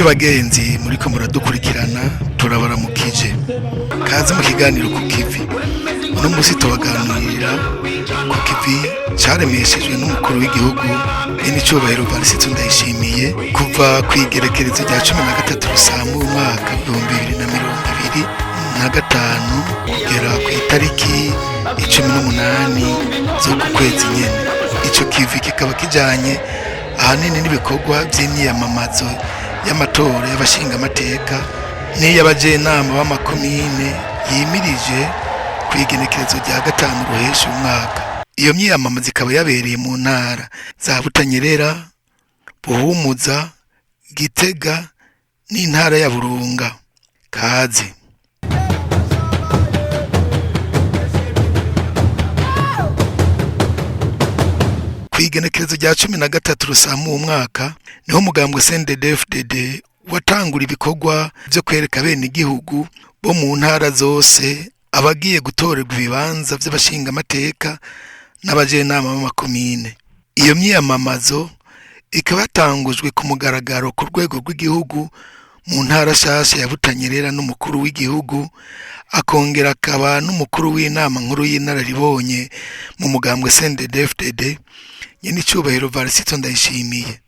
Nshuti bagenzi muriko muradukurikirana, turabaramukije. Kaze mu kiganiro ku kivi. Uno munsi tubaganirira ku kivi caremeshejwe n'umukuru w'igihugu nyenicubahiro Varisito Ndayishimiye kuva kw'igerekerezo rya 13 Rusamu umwaka 2025 kugera kw'itariki 18 z'uku kwezi nyene. Ico kivi kikaba kijanye ahanini n'ibikorwa vy'imyiyamamazo y'amatora y'abashingamateka n'iy'abajenama b'amakomine yimirije kw'igenekerezo rya 5 Ruheshi umwaka. Iyo myiyamamazo ikaba yabereye mu ntara za Butanyerera, Buhumuza, Gitega n'intara ya Burunga. Kaze. Kw'igenekerezo rya 13 Rusamu umwaka niho umugambwe CNDD-FDD watangura ibikorwa vyo kwereka bene igihugu bo mu ntara zose abagiye gutorerwa ibibanza vy'abashingamateka n'abajenama b'amakomine. Iyo myiyamamazo ikaba yatangujwe ku mugaragaro ku rwego rw'igihugu mu ntara shasha ya Butanyerera n'umukuru w'igihugu, akongera akaba n'umukuru w'inama nkuru y'inararibonye mu mugambwe CNDD-FDD nyenicubahiro Varisito Ndayishimiye.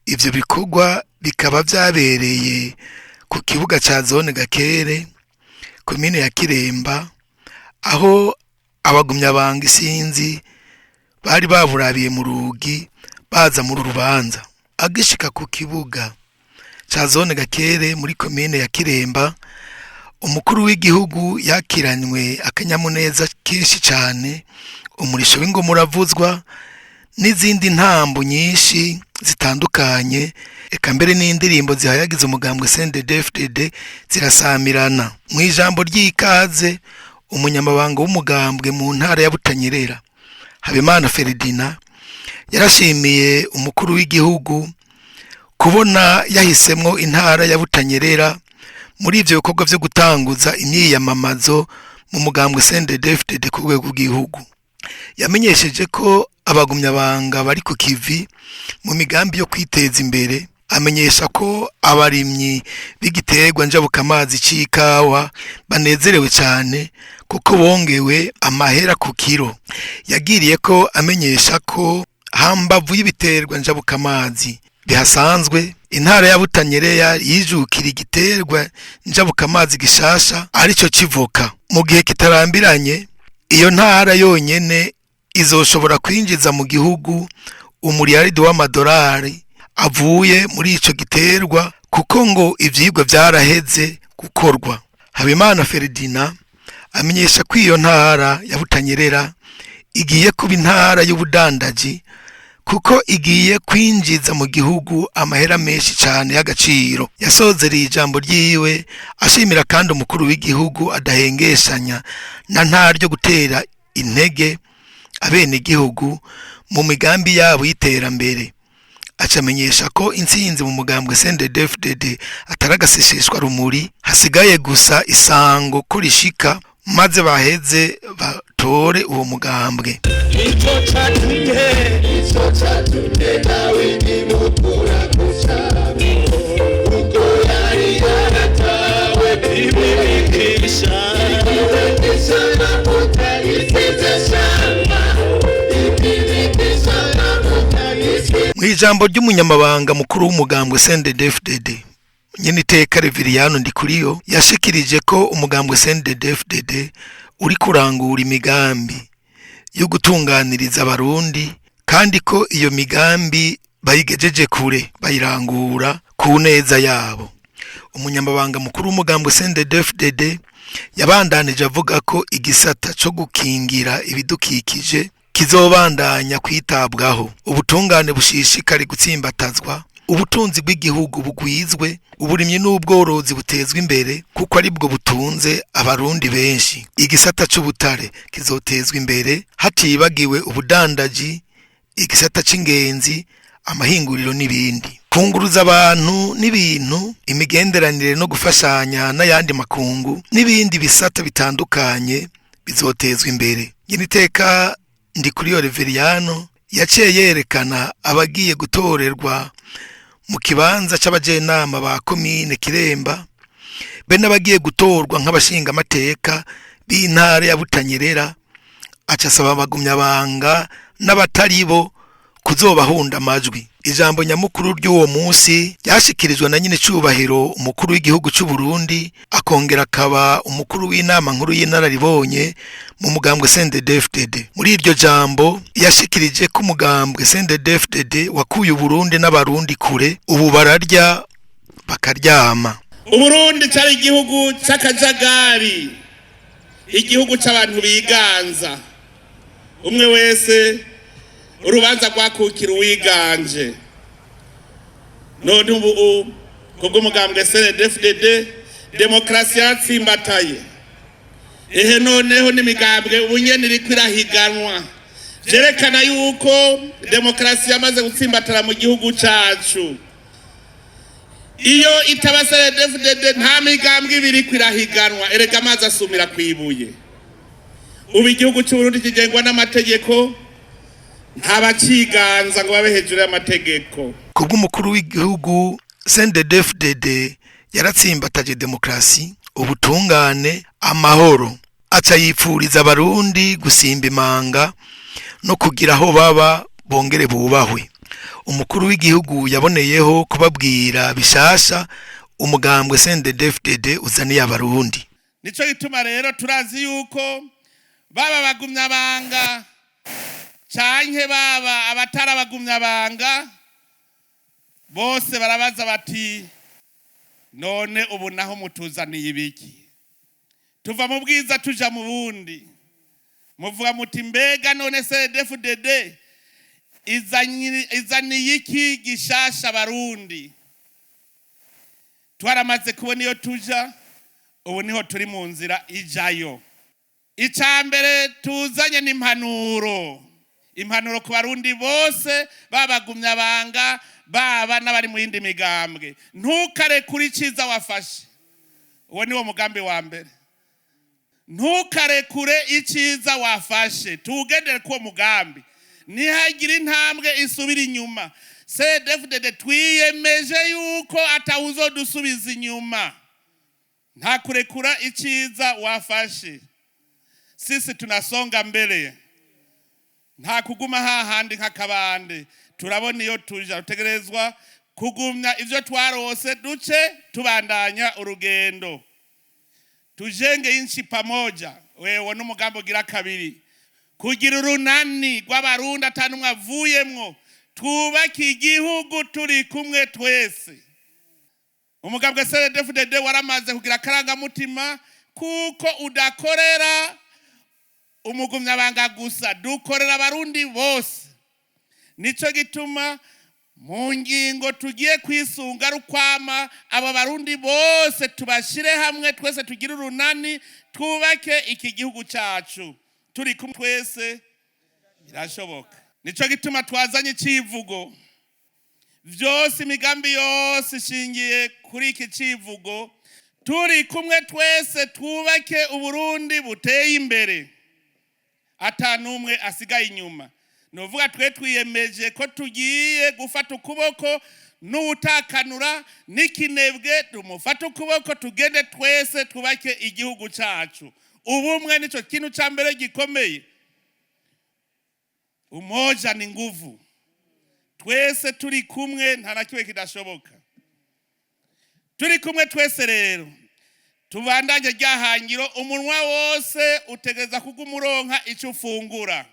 Ivyo bikorwa bikaba vyabereye ku kibuga ca zone Gakere, komine ya Kiremba, aho abagumyabanga isinzi bari baburabiye mu rugi baza muri urubanza. Agishika ku kibuga ca zone Gakere muri komine ya Kiremba, umukuru w'igihugu yakiranywe akanyamuneza kenshi cane, umurisho w'ingoma uravuzwa n'izindi ntambo nyinshi zitandukanye, eka mbere n'indirimbo zihayagiza umugambwe CNDD-FDD zirasamirana. Mw'ijambo ry'ikaze, umunyamabanga w'umugambwe mu ntara ya Butanyerera, Habimana Ferdinand, yarashimiye umukuru w'igihugu kubona yahisemwo intara ya Butanyerera muri ivyo bikorwa vyo gutanguza imyiyamamazo mu mugambwe CNDD-FDD ku rwego rw'igihugu. Yamenyesheje ko abagumyabanga bari ku kivi mu migambi yo kwiteza imbere, amenyesha ko abarimyi b'igiterwa njabukamazi c'ikawa banezerewe cane kuko bongewe amahera ku kiro. Yagiriye ko amenyesha ko hambavu y'ibiterwa njabukamazi bihasanzwe, intara ya Butanyerera yijukira igiterwa njabukamazi gishasha arico c'ivoka. Mu gihe kitarambiranye, iyo ntara yonyene izoshobora kwinjiza mu gihugu umuriyaridi w'amadolari avuye muri ico giterwa, kuko ngo ivyigwa vyaraheze gukorwa. Habimana Ferdinand amenyesha ko iyo ntara ya Butanyerera igiye kuba intara y'ubudandaji, kuko igiye kwinjiza mu gihugu amahera menshi cane y'agaciro. Yasozereye ijambo ryiwe ashimira kandi umukuru w'igihugu adahengeshanya na ntaryo gutera intege abenegihugu mu migambi yabo y'iterambere. Acamenyesha ko intsinzi mu mugambwe CNDD-FDD atari agaseseshwa rumuri, hasigaye gusa isango ko rishika maze baheze batore uwo mugambwe. Ico catumye, ico catumye Dawidi mukura ku cyago, kuko yari yaratawe ibibikisha ibibikisha amavuta isize shama, ibibikisha amavuta isize. Mw'ijambo ry'umunyamabanga mukuru w'umugambwe CNDD-FDD nyeniteka Reveriyano Ndikuriyo, yashikirije ko umugambwe CNDD-FDD uri kurangura imigambi yo gutunganiriza abarundi, kandi ko iyo migambi bayigejeje kure bayirangura ku neza yabo. Umunyamabanga mukuru w'umugambwe CNDD-FDD yabandanije avuga ko igisata co gukingira ibidukikije kizobandanya kwitabwaho, ubutungane bushishikare gutsimbatazwa, ubutunzi bw'igihugu bugwizwe, uburimyi n'ubworozi butezwe imbere kuko aribwo butunze abarundi benshi. Igisata c'ubutare kizotezwa imbere hatibagiwe ubudandaji, igisata c'ingenzi, amahinguriro n'ibindi. Kunguruza abantu n'ibintu, imigenderanire no gufashanya n'ayandi makungu n'ibindi bisata bitandukanye bizotezwa imbere. Nyeniteka Ndikuriyo Reveriyano yaciye yerekana abagiye gutorerwa Mu kibanza c'abajenama ba komine Kiremba be n'abagiye gutorwa nk'abashingamateka b'intara ya Butanyerera, aca asaba abagumyabanga n'abatari bo kuzobahunda amajwi. Ijambo nyamukuru ry'uwo munsi ryashikirijwe na nyine cubahiro umukuru w'igihugu c'u Burundi, akongera akaba umukuru w'inama nkuru y'inararibonye mu mugambwe CNDD-FDD. Muri iryo jambo yashikirije ko umugambwe CNDD-FDD wakuye Uburundi n'abarundi kure, ubu bararya bakaryama. Uburundi cyari igihugu cy'akajagari, igihugu cy'abantu biganza, umwe wese urubanza rwakukira uwiganje. None ubu kubw'umugambwe CNDD-FDD demokarasi yatsimbataye. Ehe, noneho n'imigambwe ubu nyene iriko irahiganwa, vyerekana yuko demokarasi yamaze gutsimbatara mu gihugu cacu. Iyo itaba CNDD-FDD, nta migambwe ibiri iriko irahiganwa. Erega amazi asumira kwibuye. Ubu igihugu c'Uburundi kigengwa n'amategeko, nta baciganza ngo babe hejuru y'amategeko. Kubw'umukuru w'igihugu, CNDD-FDD yaratsimbataje demokarasi, ubutungane, amahoro. Aca yipfuriza abarundi gusimba imanga no kugira aho baba bongere bubahwe. Umukuru w'igihugu yaboneyeho kubabwira bishasha umugambwe CNDD-FDD uzaniye abarundi. Nico gituma rero turazi yuko baba bagumyabanga canke baba abatari abagumyabanga, bose barabaza bati: "None ubu naho mutuzaniye ibiki?" Tuva mu bwiza tuja mu bundi. Muvuga muti: "Mbega none CNDD-FDD izaniye iki gishasha abarundi?" Twaramaze kubona iyo tuja, ubu niho turi mu nzira ijayo. Icya mbere tuzanye n'impanuro, impanuro ku barundi bose, babagumyabanga, baba n'abari mu yindi migambwe: ntukarekure iciza wafashe. Uwo ni wo mugambi wa mbere. Ntukarekure iciza wafashe, tuwugendere k'uwo mugambi, ntihagire intambwe isubira inyuma. CNDD-FDD twiyemeje yuko atawuzodusubiza inyuma. Nta kurekura iciza wafashe. Sisi tunasonga mbele, nta kuguma hahandi nk'akabande. Turabona iyo tuja, dutegerezwa kugumya ivyo twarose, duce tubandanya urugendo. Tujenge inchi pamoja, wewe n'umugambi ugira kabiri, kugira urunani rw'abarundi atanumwe avuyemwo, twubake igihugu turi kumwe twese. Umugambwe CNDD-FDD waramaze kugira akarangamutima kuko udakorera umugumyabanga gusa, dukorera abarundi bose. Nico gituma mu ngingo tugiye kwisunga rukwama abo barundi bose tubashire hamwe, twese tugire urunani, twubake iki gihugu cyacu turi kumwe twese. Birashoboka. Nico gituma twazanye icivugo. Vyose, imigambi yose ishingiye kuri iki civugo: turi kumwe twese, twubake Uburundi buteye imbere, ata n'umwe asigaye inyuma. Ni uvuga twe twiyemeje ko tugiye gufata ukuboko n'uwutakanura n'ikinebwe, tumufate ukuboko, tugende twese twubake igihugu cyacu. Ubumwe nicyo kintu cya mbere gikomeye. Umoja ni nguvu. Twese turi kumwe, nta na kimwe kidashoboka. Turi kumwe twese rero, tubandanye ryahangiro: umunwa wose utegereza kuguma uronka icyo ufungura.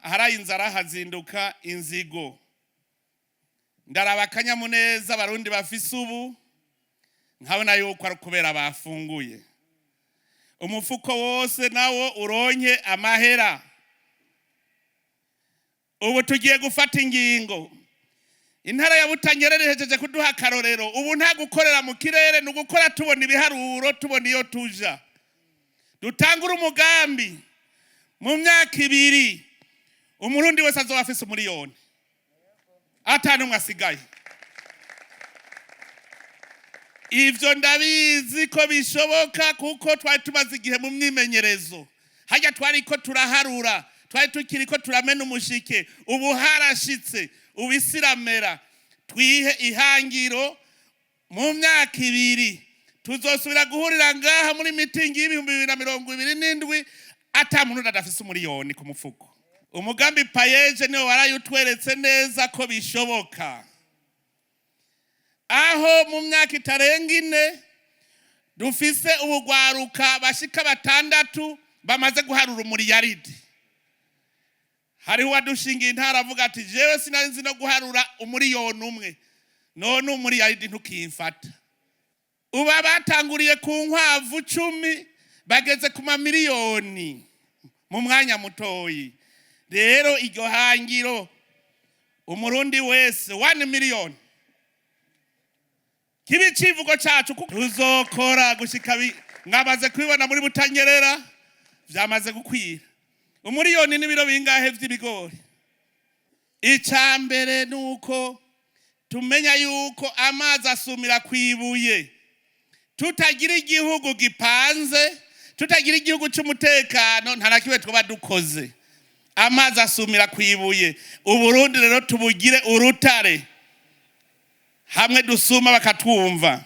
Aharaye inzara hazinduka inzigo. Ndaraba akanyamuneza abarundi bafise ubu, nkabona yuko ari ukubera bafunguye, umufuko wose nawo uronke amahera. Ubu tugiye gufata ingingo. Intara ya Butanyerera ihejeje kuduha akarorero. Ubu nta gukorera mu kirere, ni ugukora tubona ibiharuro, tubona iyo tuja. Dutangure umugambi: mu myaka 2 umurundi wese azoba afise umuriyoni, ata n'umwe asigaye. Ivyo ndabizi ko bishoboka, kuko twari tumaze igihe mu myimenyerezo. Hajya twari ko turaharura, twari tukiri ko turamena umushike. Ubu harashitse, ubu isi iramera. Twihe ihangiro mu myaka 2 tuzosubira guhurira ngaha muri mitingi y'2027 ata muntu adafise umuriyoni ku mufuko. Umugambi PAEEJ niwo warayutweretse neza ko bishoboka, aho mu myaka itarenga 4 dufise ubugwaruka bashika 6 bamaze guharura umuriyaridi. Hariho uwadushingiye intara avuga ati jewe sinari nzi no guharura umuriyoni 1, none umuriyaridi ntukimfata. Uba batanguriye ku nkwavu 10 bageze ku mamiliyoni mu mwanya mutoyi. Rero iryo hangiro umurundi wese 1 miliyoni kibi civugo cacu, kuko tuzokora gushika mwamaze kubibona muri Butanyerera vyamaze gukwira. Umuriyoni n'ibiro bingahe vy'ibigori? Ica mbere nuko tumenya yuko amazi asumira kwibuye. Tutagira igihugu gipanze, tutagira igihugu c'umutekano, nta na kimwe twaba dukoze. Amazi asumira kwibuye. Uburundi rero tubugire urutare hamwe dusuma bakatwumva.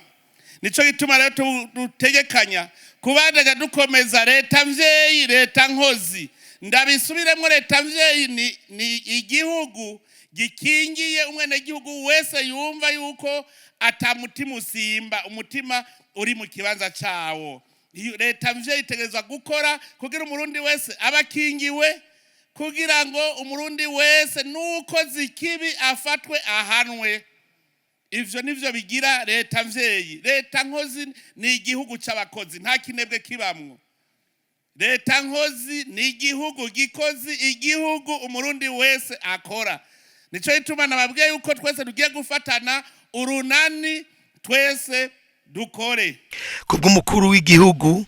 Nico gituma rero dutegekanya kubandanya dukomeza leta mvyeyi, leta nkozi. Ndabisubiremo, leta mvyeyi ni igihugu gikingiye umwenegihugu wese yumva yuko ata mutima usimba, umutima uri mu kibanza cawo. Leta mvyeyi itegerezwa gukora kugira umurundi wese abakingiwe, kugira ngo umurundi wese nuko zikibi afatwe ahanwe. Ivyo nivyo bigira leta mvyeyi. Leta nkozi ni igihugu c'abakozi, nta kinebwe kibamwo. Leta nkozi ni igihugu gikozi, igihugu umurundi wese akora. Nico gituma nababwiye yuko twese tugiye gufatana urunani, twese dukore. Kubw'umukuru w'igihugu,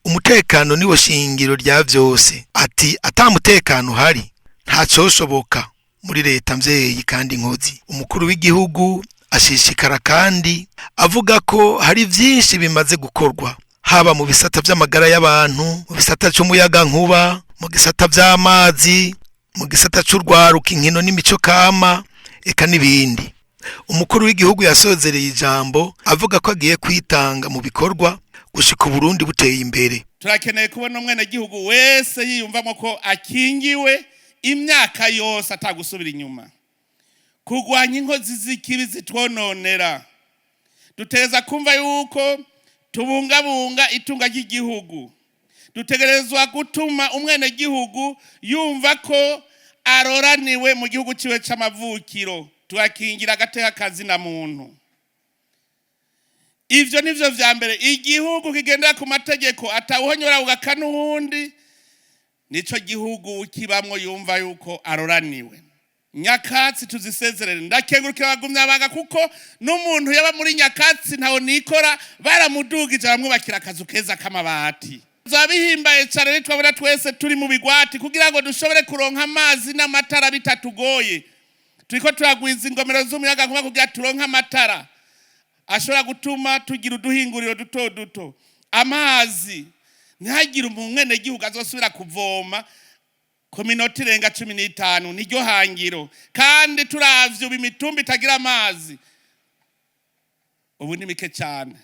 umutekano niwo shingiro rya vyose. Ati ata mutekano uhari ntacoshoboka muri leta mvyeyi kandi nkozi. Umukuru w'igihugu ashishikara kandi avuga ko hari vyinshi bimaze gukorwa, haba mu bisata vy'amagara y'abantu, mu bisata c'umuyagankuba, mu gisata vy'amazi, mu gisata c'urwaruka, inkino n'imico kama, eka n'ibindi. Umukuru w'igihugu yasozereye ijambo avuga ko agiye kwitanga mu bikorwa gushika Uburundi buteye imbere. Turakeneye kubona umwenegihugu wese yiyumvamo ko akingiwe imyaka yose atagusubira inyuma. Kurwanya inkozi z'ikibi zitwononera, duteza kumva yuko tubungabunga itunga ry'igihugu. Dutegerezwa gutuma umwenegihugu yumva ko aroraniwe mu gihugu ciwe c'amavukiro, tugakingira agateka kazina muntu. Ivyo nivyo vya mbere. Igihugu kigendera ku mategeko atawuhonyora ugaka n'uwundi, nico gihugu kibamwo yumva yuko aroraniwe. Nyakatsi tuzisezerere. Ndakengurukira abagumya banga, kuko n'umuntu yaba muri nyakatsi ntawo nikora, baramudugije bamwubakira akazu keza k'amabati. Zabihimbaye cyane nitwabona twese turi mu bigwati kugira ngo dushobore kuronka amazi n'amatara bitatugoye. Turiko turagwiza ingomero z'umuyaga nkuba kugira turonke amatara ashobora gutuma tugira uduhinguriro duto duto. Amazi, ntihagire umwenegihugu azosubira kuvoma ku minota irenga 15, niryo hangiro. Kandi turavye ubu imitumba itagira amazi ubu ni mike cyane.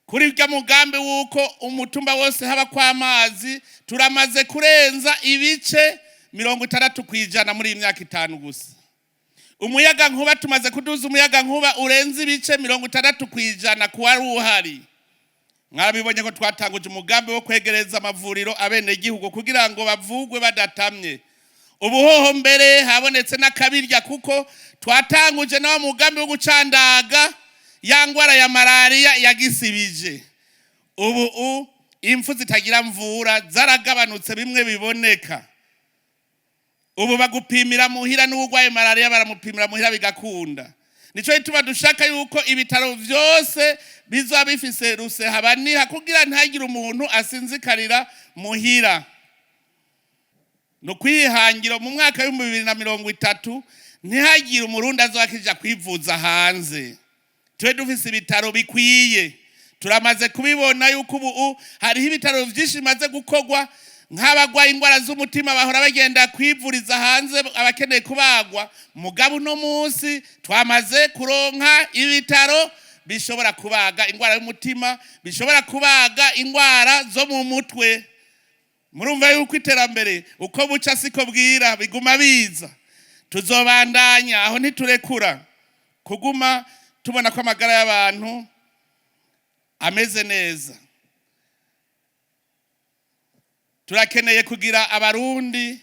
Kuri urya mugambi w'uko umutumba wose haba kw'amazi, turamaze kurenza ibice 60% muri iyi myaka 5 gusa. Umuyaga nkuba, tumaze kuduza umuyaga nkuba urenze ibice 60% ku wari uhari. Mwabibonye ko twatanguje umugambi wo kwegereza amavuriro abenegihugu kugira ngo bavugwe badatamye. Ubuhoho mbere habonetse n'akabirya, kuko twatanguje nawo mugambi wo gucandaga ya ngwara ya malariya yagisibije. Ubu impfu zitagira mvura zaragabanutse bimwe biboneka. Ubu bagupimira muhira, n'uwurwaye malariya baramupimira muhira bigakunda. Nico gituma dushaka yuko ibitaro vyose bizoba bifise rusehabaniha kugira ntihagire umuntu asinzikarira muhira. No kwihangira mu mwaka w'2030 ntihagire umurundi azoba akija kwivuza hanze. Tube dufise ibitaro bikwiye. Turamaze kubibona yuko ubu hariho ibitaro vyinshi bimaze gukorwa. Nk'abagwaye indwara z'umutima bahora bagenda kwivuriza hanze, abakeneye kubagwa. Mugabo uno munsi twamaze kuronka ibitaro bishobora kubaga indwara y'umutima, bishobora kubaga indwara zo mu mutwe. Murumva yuko iterambere uko buca siko bwira, biguma biza. Tuzobandanya aho, ntiturekura kuguma tubona ko amagara y'abantu ameze neza. Turakeneye kugira Abarundi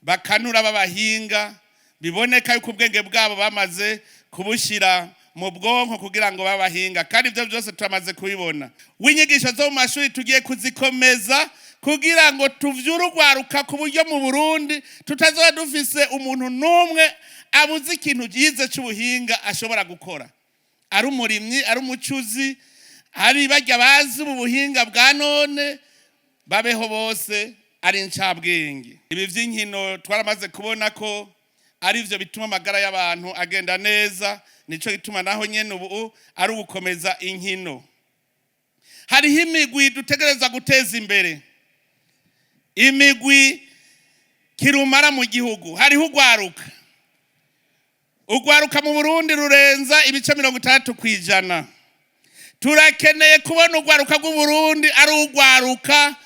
bakanura, b'abahinga, biboneka yuko ubwenge bwabo bamaze kubushyira mu bwonko kugira ngo babahinga. Kandi ibyo byose turamaze kubibona. W'inyigisho zo mu mashuri tugiye kuzikomeza kugira ngo tuvyure urwaruka, ku buryo mu Burundi tutazoba dufise umuntu n'umwe abuze ikintu yize c'ubuhinga ashobora gukora, ari umurimyi, ari umucuzi, ari barya bazi ubu buhinga bwa none, babeho bose ari incabwenge. Ibi vy'inkino twaramaze kubona ko ari byo bituma amagara y'abantu agenda neza. Nico gituma naho nyene ubu ari ugukomeza inkino. Hariho imigwi dutegereza guteza imbere, imigwi kirumara mu gihugu. Hariho urwaruka. Urwaruka mu Burundi rurenza ibice 60%. Turakeneye kubona urwaruka rw'Uburundi ari urwaruka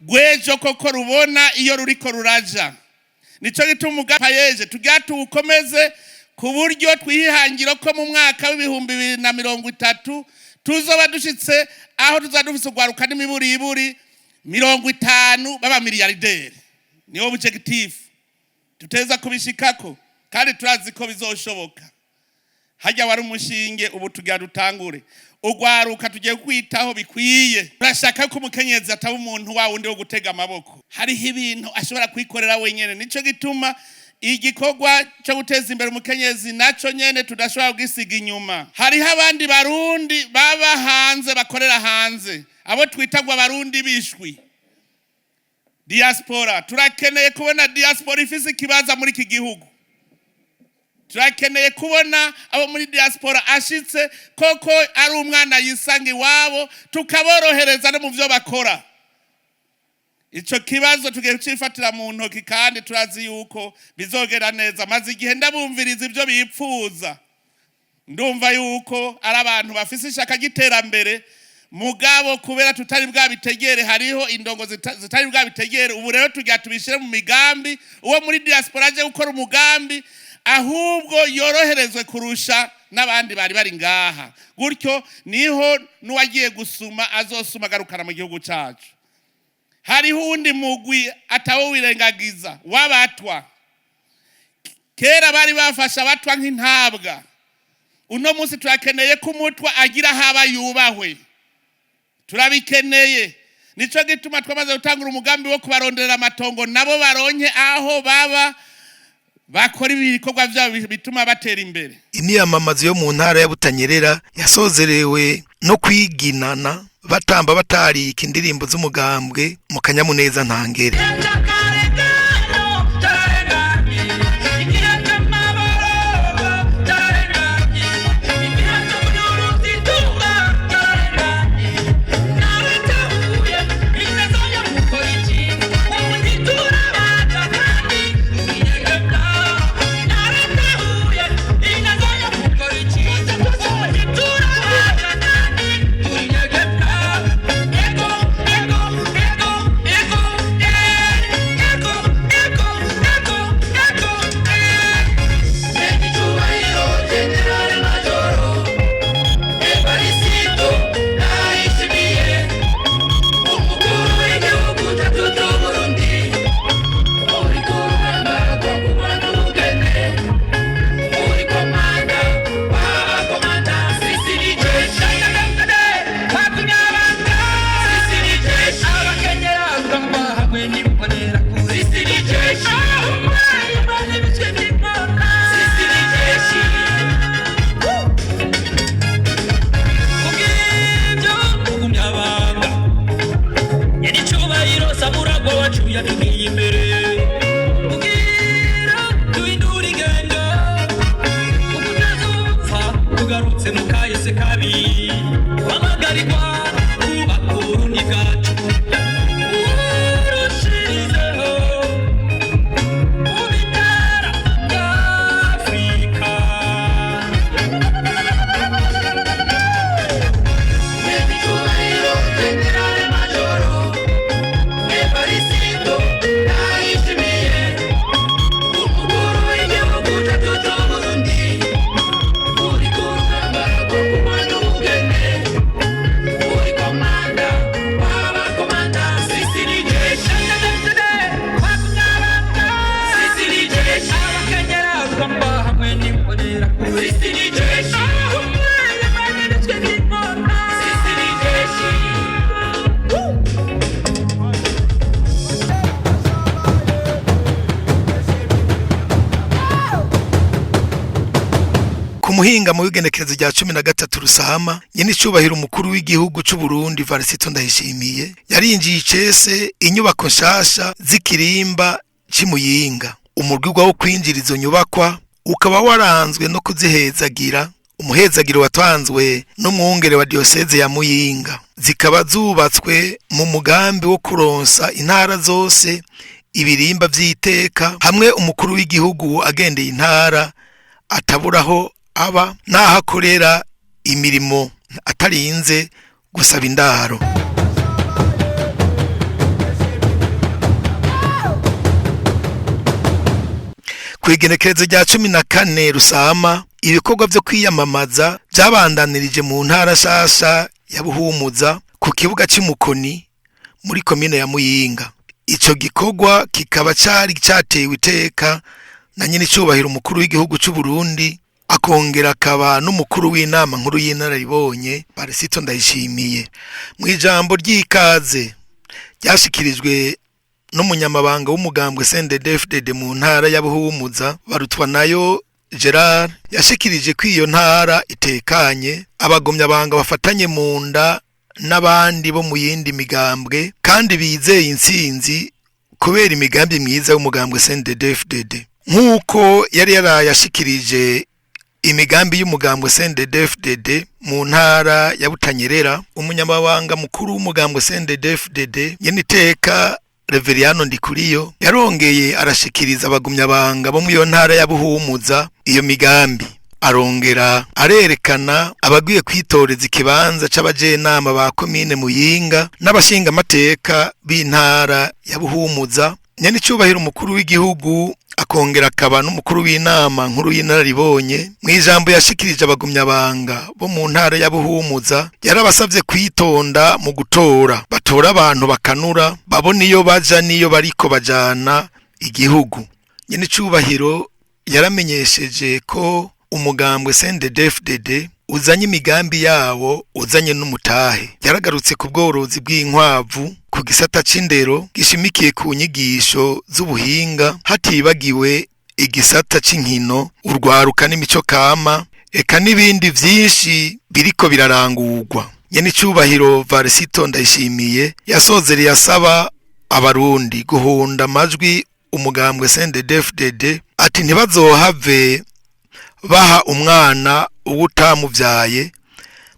rw'ejo koko, rubona iyo ruriko ruraja. Nico gituma umugambi PAEEJ tugira tuwukomeze, ku buryo twihangira ko mu mwaka w'2030 tuzoba dushitse aho tuzaba dufise urwaruka n'imiburiburi 50 baba miliyarderi. Niwo objectif tuteza kubishikako, kandi turazi ko bizoshoboka. Hajya wari umushinge, ubu tugira dutangure. Urwaruka tugiye kwitaho bikwiye. Turashaka ko umukenyezi ataba umuntu wa wundi wo gutega amaboko. Hariho ibintu ashobora kwikorera wenyene. Nico gituma igikorwa cyo guteza imbere umukenyezi naco nyene tudashobora kugisiga inyuma. Hariho abandi Barundi baba hanze, bakorera hanze, abo twita ngo Abarundi bishwi, diaspora. Turakeneye kubona diaspora ifise ikibaza muri iki gihugu. Turakeneye kubona abo muri diaspora ashitse koko ari umwana yisanga iwabo, tukaborohereza no mu byo bakora. Ico kibazo tugiye kucifatira mu ntoki, kandi turazi yuko bizogera neza. Maze igihe ndabumviriza ibyo bipfuza, ndumva yuko ari abantu bafise ishaka ry'iterambere. Mugabo kubera tutari bwabitegere, hariho indongo zitari bwabitegere. Ubu rero tugira tubishyire mu migambi. Uwo muri diaspora aje gukora umugambi, ahubwo yoroherezwe kurusha n'abandi bari bari ngaha. Gutyo niho n'uwagiye gusuma azosuma agarukana mu gihugu cyacu. Hariho uwundi mugwi atawo wirengagiza, w'Abatwa. Kera bari bafashe Abatwa nk'intabwa. Uno munsi turakeneye ko Umutwa agira haba yubahwe, turabikeneye. Nico gituma twamaze gutangura umugambi wo kubaronderera amatongo, nabo baronke aho baba, bakora ibikorwa vyabo bituma batera imbere. Imyiyamamazo yo mu ntara ya Butanyerera yasozerewe no kwiginana, batamba, batarika indirimbo z'umugambwe mu kanyamuneza ntangere. Yatugiye imbere kugira duhindure ingendo, ukutazopfa tugarutse mu kahise kabi, wamagarirwa kubaka Uburundi bwacu. Urushira. Ku muhingamo w'igenekerezo rya 13 Rusama, nyenicubahiro umukuru w'igihugu c'u Burundi Varisito Ndayishimiye yarinjiye icese inyubako nshasha z'ikirimba c'Imuyinga. Umurwigwa wo kwinjira izo nyubakwa ukaba waranzwe no kuzihezagira, umuhezagiro watanzwe n'umwungere wa diyoseze ya Muyinga. Zikaba zubatswe mu mugambi wo kuronsa intara zose ibirimba vy'iteka, hamwe umukuru w'igihugu agendeye intara ataburaho aba n'aho akorera imirimo atarinze gusaba indaro. Kw'igenekerezo rya 14 Rusama, ibikorwa vyo kwiyamamaza vyabandanirije mu ntara nshasha ya Buhumuza ku kibuga c'Imukoni muri komine ya Muyinga. Ico gikorwa kikaba cari catewe iteka na nyenicubahiro umukuru w'igihugu c'u Burundi, akongera akaba n'umukuru w'inama nkuru y'inararibonye Varisito Ndayishimiye. Mw'ijambo ry'ikaze ryashikirijwe n'umunyamabanga w'umugambwe CNDD-FDD mu ntara ya Buhumuza, Barutwanayo Gerard, yashikirije ko iyo ntara itekanye, abagumyabanga bafatanye mu nda n'abandi bo mu yindi migambwe, kandi bizeye intsinzi kubera imigambi myiza y'umugambwe CNDD-FDD. Nk'uko yari yarayashikirije imigambi y'umugambwe CNDD-FDD mu ntara ya Butanyerera, umunyamabanga mukuru w'umugambwe CNDD-FDD nyeniteka Reveriyano Ndikuriyo yarongeye arashikiriza abagumyabanga bo muri iyo ntara ya Buhumuza iyo migambi, arongera arerekana abagwiye kwitoreza ikibanza c'abajenama ba komine Muyinga n'abashingamateka b'intara ya Buhumuza. Nyenicubahiro umukuru w'igihugu akongera akaba n'umukuru w'inama nkuru y'inararibonye, mw'ijambo yashikirije abagumyabanga bo mu ntara ya Buhumuza, yarabasavye kwitonda mu gutora, batora abantu bakanura, babona iyo baja n'iyo bariko bajana igihugu. Nyenicubahiro yaramenyesheje ko umugambwe CNDD-FDD uzanye imigambi yawo, uzanye n'umutahe. Yaragarutse ku bworozi bw'inkwavu, ku gisata c'indero gishimikiye ku nyigisho z'ubuhinga, hatibagiwe igisata c'inkino, urwaruka n'imico kama, eka n'ibindi vyinshi biriko birarangurwa. Nyenicubahiro Varisito Ndayishimiye yasozereye asaba abarundi guhunda amajwi umugambwe CNDD-FDD, ati ntibazohave baha umwana uwutamuvyaye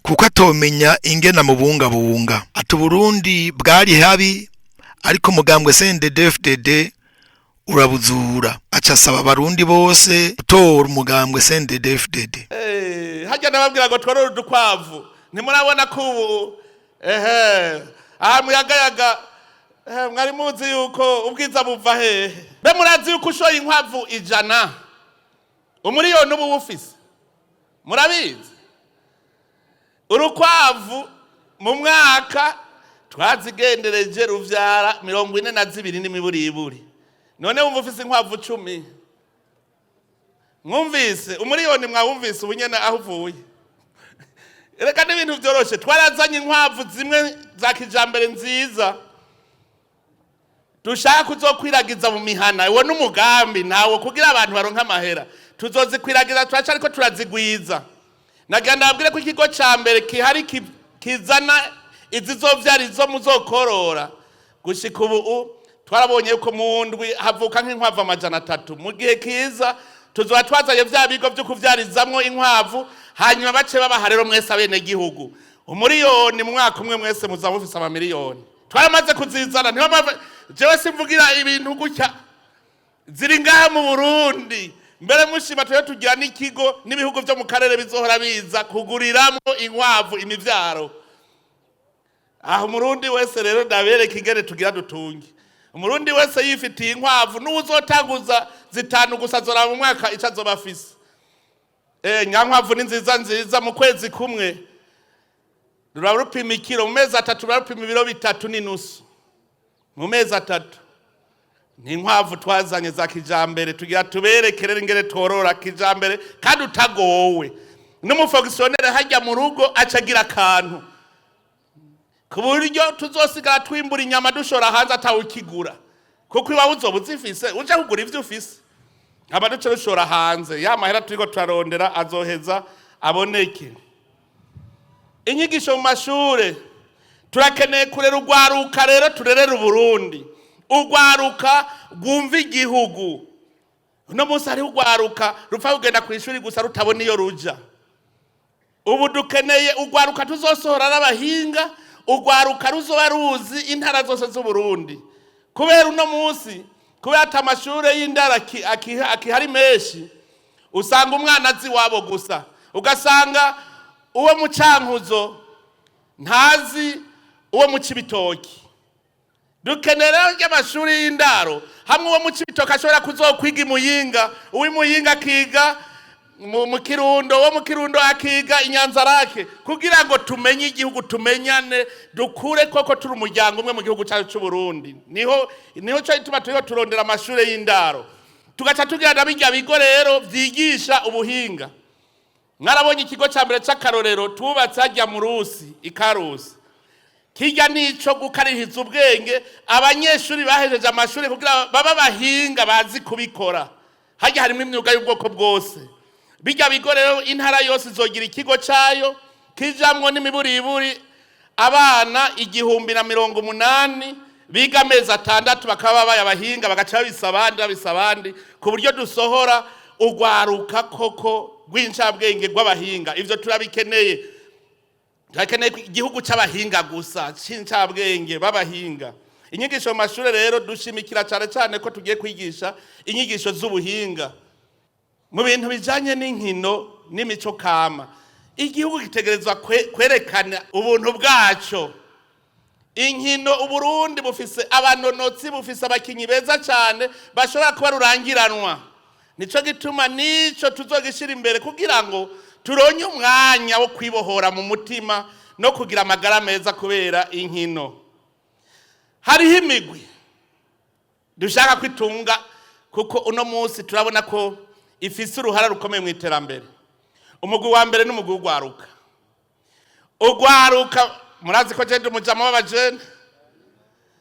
kuko atomenya ingene amubungabunga. Ati Uburundi bwari habi, ariko umugambwe CNDD-FDD urabuzura. Aca asaba abarundi bose gutora umugambwe CNDD-FDD. Harya nababwira ngo tworore udukwavu, ntimurabona ko ubu ehe aha muyagayaga? Mwari muzi yuko ubwiza buva hehe? Be murazi yuko ushoye inkwavu 100 umuriyoni uba uwufise? Murabizi? Urukwavu mu mwaka twazigendereje ruvyara 42 n'imiburiburi. None wumva ufise inkwavu 10, mwumvise umuriyoni? Mwawumvise ubunyene aho uvuye? Reka n'ibintu vyoroshe. Twarazanye inkwavu zimwe za kijambere nziza dushaka kuzokwiragiza mu mihana. Uwo n'umugambi ntawo kugira abantu baronke amahera. Tuzozikwiragiza, turaca ariko turazigwiza. Nagira ndababwire ko ikigo ca mbere kihari kizana izizovyara, izo muzokorora. Gushika ubu twarabonye yuko mu ndwi havuka nk'inkwavu 300. Mu gihe kiza tuzoba twazanye vya bigo vyo kuvyarizamwo inkwavu, hanyuma bace babaha rero mwese abenegihugu umuriyoni mu mwaka umwe. Mwese muzaba mufise amamiliyoni. Twaramaze kuzizana. Niyo mpamvu jewe simvugira ibintu gutya, ziri ngaha mu Burundi. Mbere mushima tujye tugira n'ikigo n'ibihugu vyo mu karere bizohora biza kuguriramwo inkwavu imivyaro. Aho umurundi wese rero ndabereka ingene tugira dutunge. Umurundi wese yifitiye inkwavu, n'uwuzotanguza zitanu gusa, azoraba mu mwaka ico azoba afise. Nyankwavu ni nziza nziza. Mu kwezi kumwe ruraba rupima ikiro, mu mezi 3 ruraba rupima ibiro 3.5 mu mezi 3. Ni inkwavu twazanye za kijambere. Tugira tubereke rero ingene tworora kijambere kandi utagowe. N'umufonctionnaire hajya mu rugo aca agira akantu, ku buryo tuzosigara twimbura inyama dushora hanze atawukigura, kuko iwawe uzoba uzifise, uja kugura ivyo ufise. Hama duce dushora hanze, ya mahera turiko turarondera azoheza aboneke. Inyigisho mu mashure, turakeneye kurera urwaruka rero turerera Uburundi, urwaruka rwumva igihugu. Uno munsi hariho urwaruka rupfa kugenda ku ishuri gusa rutabona iyo ruja. Ubu dukeneye urwaruka tuzosohora n'abahinga, urwaruka ruzoba ruzi intara zose z'Uburundi. Kubera uno munsi, kubera ati amashure y'indaro akihari menshi, usanga umwana azi iwabo gusa, ugasanga uwo mu Cankuzo ntazi uwo mu Cibitoki. Dukeneye rero ry'amashuri y'indaro hamwe uwo mu Cibitoki ashobora kuzokwiga i Muyinga, uw'i Muyinga akiga mu Kirundo, uwo mu Kirundo akiga i Nyanzarake, kugira ngo tumenye igihugu, tumenyane, dukure koko turi umuryango umwe mu gihugu cyacu cy'u Burundi. Niho cyo gituma turiho turondera amashuri y'indaro, tugaca tugira na bijya bigo rero vyigisha ubuhinga. Mwarabonye ikigo cya mbere c'akarorero tubatse hajya mu Rusi ikarusi, kijya nico gukaririza ubwenge abanyeshuri bahejeje amashuri kugira baba bahinga bazi kubikora. Hajya harimo imyuga y'ubwoko bwose. Bijya bigo rero intara yose izogira ikigo cayo kijamwo n'imiburiburi abana 1080 biga amezi 6, bakaba babaye abahinga, bagaca babisa abandi, babisa abandi, ku buryo dusohora urwaruka koko rw'incabwenge rw'abahinga. Ivyo turabikeneye. Turakeneye igihugu c'abahinga gusa, c'incabwenge b'abahinga. Inyigisho mu mashure rero dushimikira cane cane ko tugiye kwigisha inyigisho z'ubuhinga mu bintu bijanye n'inkino n'imico kama. Igihugu gitegerezwa kwerekana ubuntu bwaco. Inkino, Uburundi bufise abanonotsi, bufise abakinyi beza cane bashobora kuba rurangiranwa. Nico gituma nico tuzogishira imbere kugira ngo turonye umwanya wo kwibohora mu mutima no kugira amagara meza kubera inkino. Hariho imigwi dushaka kwitunga, kuko uno munsi turabona ko ifise uruhara rukomeye mu iterambere. Umugwi wa mbere n'umugwi w'urwaruka. Urwaruka, murazi ko je ndi umujama w'abajene,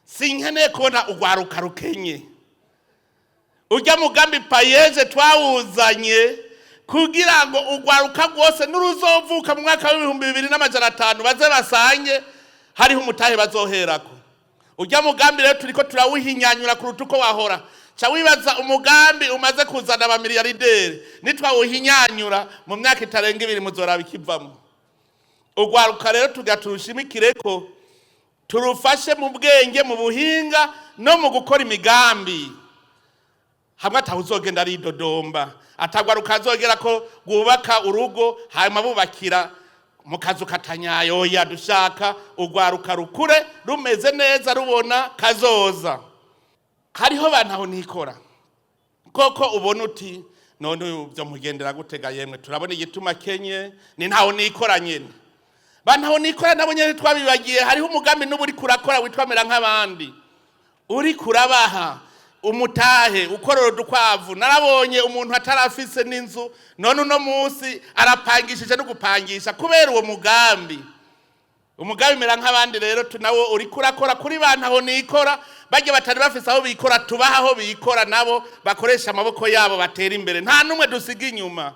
sinkeneye kubona urwaruka rukenye. Urya mugambi PAEEJ twawuzanye kugira ngo urwaruka rwose n'uruzovuka mu mwaka w'2500 baze basange hariho umutahe bazoherako. Urya mugambi rero turiko turawuhinyanyura kuruta uko wahora. Ca wibaza umugambi umaze kuzana abamiliyarideri, nitwawuhinyanyura mu myaka itarenga 2 muzoraba ikivamwo. Urwaruka rero tugira turushimikireko, turufashe mu bwenge, mu buhinga no mu gukora imigambi. Hamwe atawuzogenda aridodomba, atagwaruka azogera ko rwubaka urugo hanyuma bubakira mu kazu katanyayoya. Dushaka urwaruka rukure rumeze neza, rubona kazoza. Hariho bantu aho nikora koko ubona uti none byo mugendera gutega, yemwe turabona igituma kenye ni ntaho nikora nyene. Bantu aho nikora nabo nyene twabibagiye. Hariho umugambi n'ubu uri kurakora witwa mera nk'abandi, uri kurabaha umutahe ukorora udukwavu. Narabonye umuntu atarafise n'inzu, none uno munsi arapangishije no gupangisha kubera uwo mugambi. Umugambi mera nk'abandi rero tunawo uri kurakora kuri bantu aho nikora, bajya batari bafise aho bikora, tubaha aho bikora nabo bakoresha amaboko yabo batera imbere, nta numwe dusiga inyuma.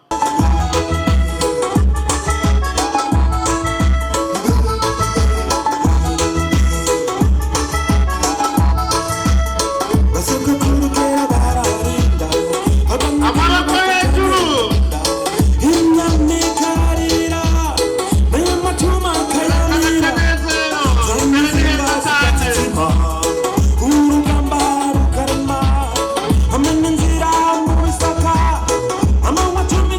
Amaboko hejuru. Imyamikarira n'amatuma kayamira urugamba rukarema amena inzira mu bisaka amanywa cumi.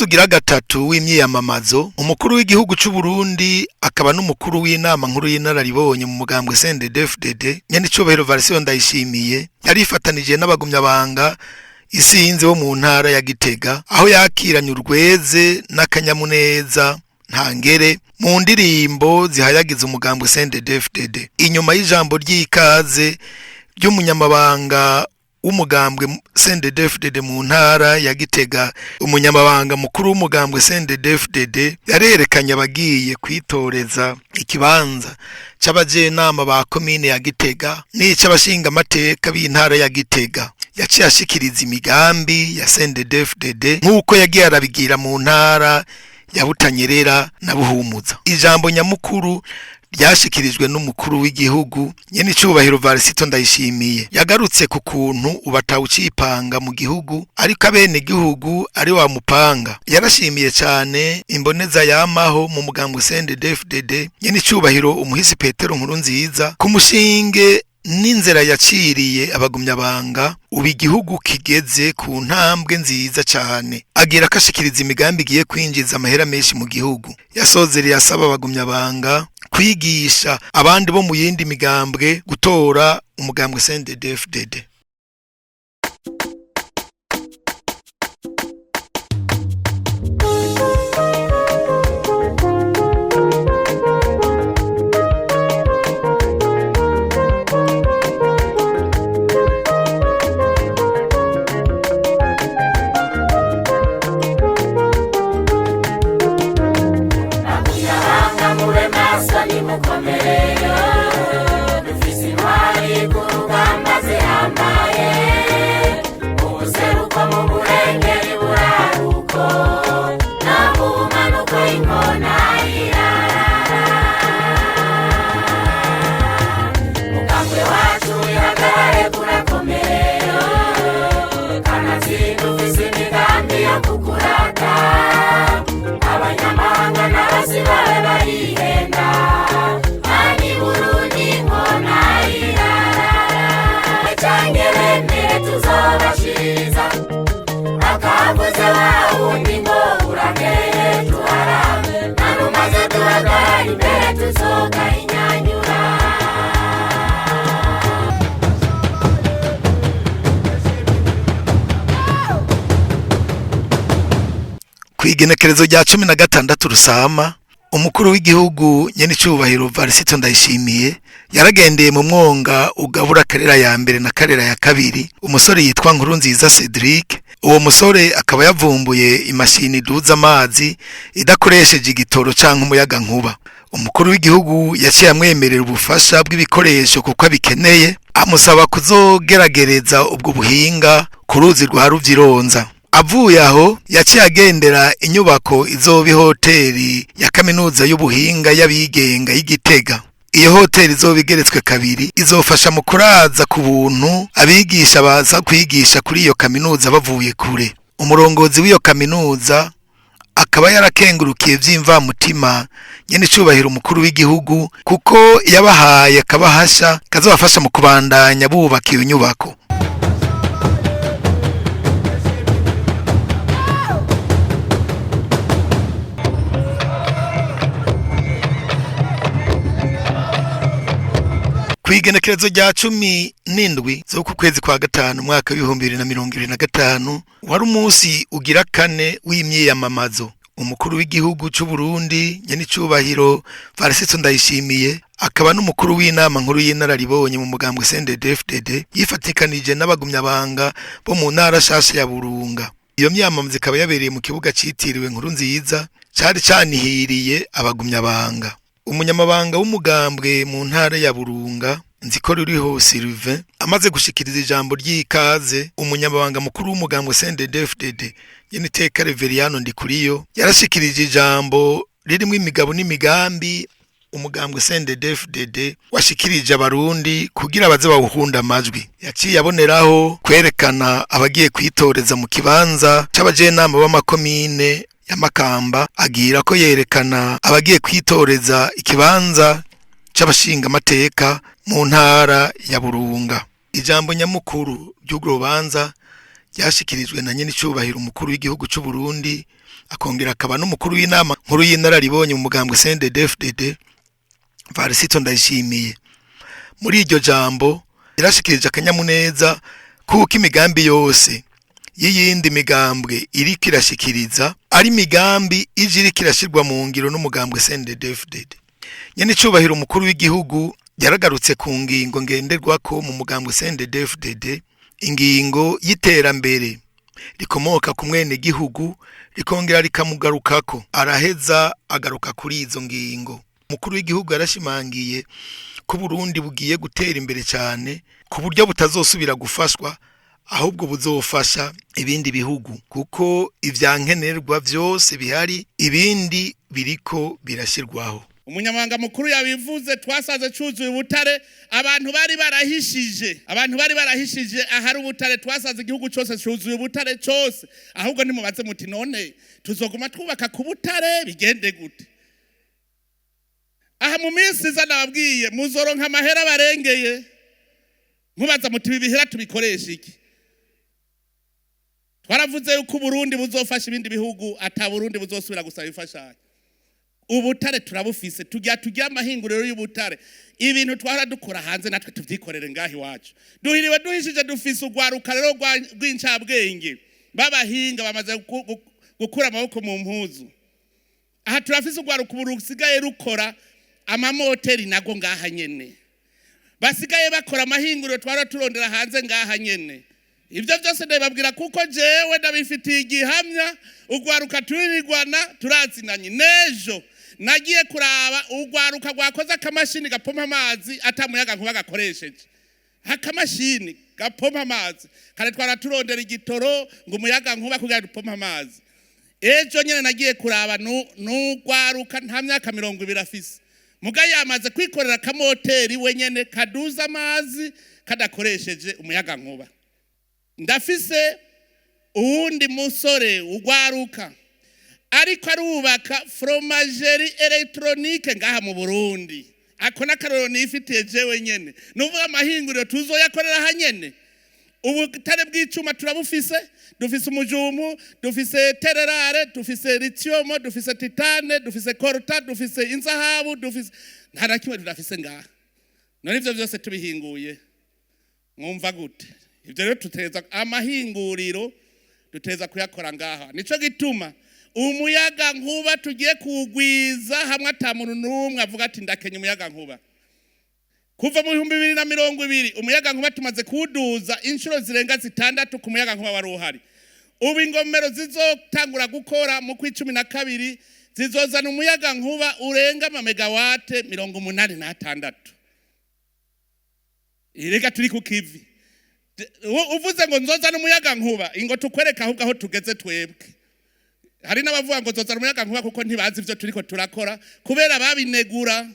Ku munsi ugira gatatu w'imyiyamamazo, umukuru w'igihugu c'u Burundi akaba n'umukuru w'inama nkuru y'inararibonye mu mugambwe CNDD-FDD, nyenicubahiro Varisito Ndayishimiye, yarifatanije n'abagumyabanga isinzi bo mu ntara ya Gitega, aho yakiranye urweze n'akanyamuneza ntangere mu ndirimbo zihayagiza umugambwe CNDD-FDD. Inyuma y'ijambo ry'ikaze ry'umunyamabanga w'umugambwe CNDD-FDD mu ntara ya Gitega, umunyamabanga mukuru w'umugambwe CNDD-FDD yarerekanye abagiye kwitoreza ikibanza c'abajenama ba komine ya Gitega n'ic'abashingamateka b'intara ya Gitega. Yaciye ashikiriza imigambi ya CNDD-FDD nk'uko yagiye arabigira mu ntara ya Butanyerera na Buhumuza. Ijambo nyamukuru ryashikirijwe n'umukuru w'igihugu nyenicubahiro Varisito Ndayishimiye, yagarutse ku kuntu ubatawucipanga mu gihugu ariko abene gihugu ari wa mupanga. Yarashimiye cyane imboneza yamaho mu mugambwe CNDD-FDD nyenicubahiro umuhisi Petero Nkurunziza ku mushinge n'inzira yaciriye abagumyabanga, ubu igihugu kigeze ku ntambwe nziza cyane. Agira akashikiriza imigambi igiye kwinjiza amahera menshi mu gihugu. Yasozereye asaba abagumyabanga kwigisha abandi bo mu yindi migambwe gutora umugambwe CNDD-FDD. Abanga mube maso nimukomere, dufise intwari ku rugamba zihambaye, ubuseruko mu burengeri buraruko no mu bumanuko inkona irarara. Mugambwe wacu ihagarare kurakomeye, kanatsinda ufise imigambi yo kukurata. Abanyamahanga n'abasi bawe barihenda, ani Burundi inkona irarara. Canke bemere tuzobashiriza akavuze wa wundi ngo urakeye tuharambe, nanumaze duhagarara imbere tuzoka inyanyura. Kw'igenekerezo rya 16 Rusama, umukuru w'igihugu nyenicubahiro Varisito Ndayishimiye yaragendeye mu mwonga ugabura Karera ya mbere na Karera ya kabiri umusore yitwa Nkurunziza Cedric. Uwo musore akaba yavumbuye imashini iduza amazi idakoresheje igitoro canke umuyaga nkuba. Umukuru w'igihugu yaciye amwemerera ubufasha bw'ibikoresho kuko abikeneye, amusaba kuzogeragereza ubwo buhinga ku ruzi rwa Ruvyironza. Avuye aho yaciye agendera inyubako izoba ihoteri ya kaminuza y'ubuhinga y'abigenga y'Igitega. Iyo hoteri izoba igeretswe kabiri, izofasha mu kuraza ku buntu abigisha baza kwigisha kuri iyo kaminuza bavuye kure. Umurongozi w'iyo kaminuza akaba yarakengurukiye vy'imvamutima nyene icubahiro umukuru w'igihugu, kuko yabahaye akabahasha kazobafasha mu kubandanya bubaka iyo nyubako. Kw'igenekerezo rya 17 z'uku kwezi kwa gatanu umwaka w'2025, wari umunsi ugira kane w'imyiyamamazo. Umukuru w'igihugu c'u Burundi nyenicubahiro Varisito Ndayishimiye akaba n'umukuru w'inama nkuru y'inararibonye mu mugambwe CNDD-FDD yifatikanije n'abagumyabanga bo mu ntara shasha ya Burunga. Iyo myamamazo ikaba yabereye mu kibuga citiriwe Nkurunziza cari canihiriye abagumyabanga. Umunyamabanga w'umugambwe mu ntara ya Burunga, Nzikoruriho Sylvain, amaze gushikiriza ijambo ry'ikaze, umunyamabanga mukuru w'umugambwe CNDD-FDD nyeniteka Reveriyano Ndikuriyo yarashikirije ijambo ririmwo imigabo n'imigambi umugambwe CNDD-FDD washikirije abarundi kugira baze bawuhunda amajwi. Yaciye aboneraho kwerekana abagiye kwitoreza mu kibanza c'abajenama b'amakomine ya Makamba, agira ko yerekana abagiye kwitoreza ikibanza c'abashingamateka mu ntara ya Burunga. Ijambo nyamukuru ry'urwo rubanza ryashikirijwe na nyenicubahiro umukuru w'igihugu c'u Burundi akongera akaba n'umukuru w'inama nkuru y'inararibonye mu mugambwe CNDD-FDD Varisito Ndayishimiye. Muri iryo jambo yarashikirije akanyamuneza kuko imigambi yose y'iyindi migambwe iriko irashikiriza ari imigambi ije iriko irashirwa mu ngiro n'umugambwe CNDD-FDD. Nyene icubahiro umukuru w'igihugu yaragarutse ku ngingo ngenderwako mu mugambwe CNDD-FDD, ingingo y'iterambere rikomoka ku mwene gihugu, rikongera rikamugarukako, araheza agaruka kuri izo ngingo. Umukuru w'igihugu yarashimangiye ko Burundi bugiye gutera imbere cyane ku buryo butazosubira gufashwa, ahubwo buzofasha ibindi bihugu, kuko ivyankenerwa vyose bihari, ibindi biriko birashyirwaho. Umunyamabanga mukuru yabivuze, twasaze cuzuye ubutare. Abantu bari barahishije ahari ubutare. Twasaze igihugu cyose cuzuye ubutare cyose. Ahubwo nimubaze muti: "None tuzoguma twubaka ku butare, bigende gute?" Aha mu minsi iza, nababwiye, muzoronka amahera barengeye. Mubaza muti: "Ibi bihera tubikoresha iki?" Twaravuze yuko Uburundi buzofasha ibindi bihugu, ata Burundi buzosubira gusaba imfashanyo. Ubutare turabufise, tujya amahinguriro y'ubutare. Ibintu twahora dukora hanze, natwe tuvyikorere ngaho iwacu. Duhiriwe duhishije, dufise urwaruka rero rw'incabwenge b'abahinga bamaze gukura amaboko mu mpuzu. Aha turafise urwaruka ubu rusigaye rukora amamoteri nago ngaha nyene, basigaye bakora amahinguriro twara turondera hanze ngaha nyene. Ibyo byose ndabibabwira kuko jewe ndabifitiye igihamya. Urwaruka turirigwana, turazinanye. N'ejo nagiye kuraba urwaruka rwakoze akamashini gapompa amazi atamuyaga nkuba gakoresheje. Akamashini gapompa amazi, kare twara turondera igitoro ngo umuyaga nkuba kugira dupompe amazi. Ejo nyene nagiye kuraba n'urwaruka, nta myaka 20 afise, muga yamaze kwikorera akamoteri wenyene kaduza amazi kadakoresheje umuyaga nkuba. Ndafise uwundi musore ugwaruka ariko arubaka fromagerie électronique ngaha mu Burundi. Ako n'akarorero nifitiye jewe nyene. Nuvuga amahinguriro tuzoyakorera aha nyene. Ubutare bw'icuma turabufise, dufise umujumu, dufise terres rares, dufise lithium, dufise titane, dufise coltan, dufise inzahabu, dufise, nta na kimwe tudafise ngaha. None ivyo vyose tubihinguye, mwumva gute? Ibyo rero tuteza amahinguriro, duteza kuyakora ngaha. Nico gituma umuyaga nkuba tugiye kuwugwiza hamwe ata muntu n'umwe avuga ati: "Ndakenye umuyaga nkuba." Kuva mu 2020, umuyaga nkuba tumaze kuwuduza inshuro zirenga zitandatu ku muyaga nkuba wari uhari. Ubu ingomero zizotangura gukora mu kw'icumi na kabiri zizozana umuyaga nkuba urenga amamegawate 86. Reka turi ku kivi. Uvuze ngo nzozana umuyaga nkuba, ingo tukwereka ahubwo aho tugeze twebwe. Hari n'abavuga ngo nzozana umuyaga nkuba kuko ntibazi ivyo turiko turakora, kubera babinegura.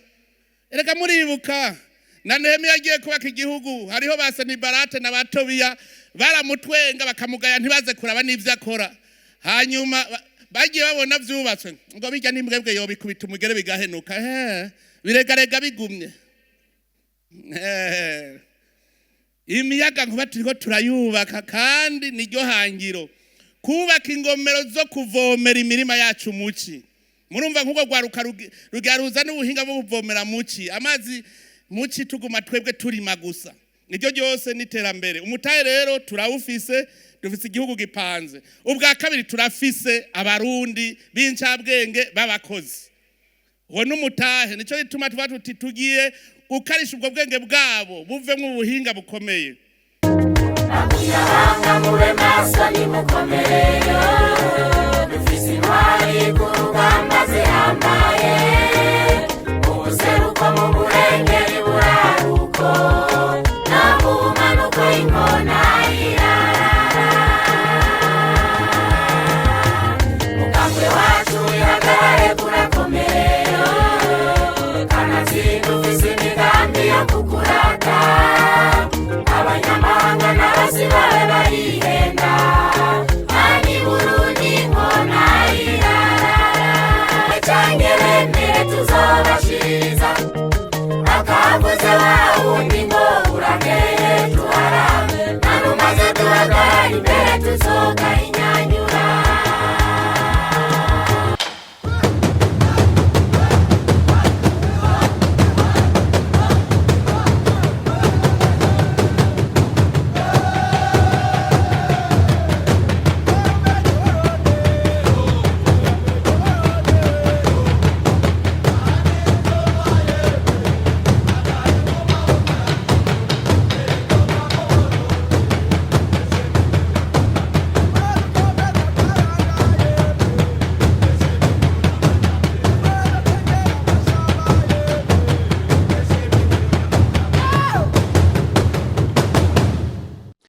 Erega muribuka na Nehemiya agiye kubaka igihugu, hariho ba Sanibarate na ba Tobiya baramutwenga, bakamugaya, ntibaze kuraba n'ivyo akora. Hanyuma bagiye babona vyubatswe, ngo: "Bijya n'imbwebwe yobikubita umugere bigahenuka." Biregarega bigumye. Imiyaga nkuba turiko turayubaka, kandi niryo hangiro, kubaka ingomero zo kuvomera imirima yacu muci. Murumva nk'ubwo rwaruka rugaruza n'ubuhinga bwo kuvomera muci, amazi muci, tuguma twebwe turima gusa. Niryo ryose n'iterambere. Umutahe rero turawufise, dufise igihugu gipanze. Ubwa kabiri, turafise Abarundi b'incabwenge b'abakozi. Uwo n'umutahe. Nico gituma tuba tuti tugiye gukarisha ubwo bwenge bwabo buvemwo ubuhinga bukomeye. Abanga mube maso, nimukomere, dufise intwari ku.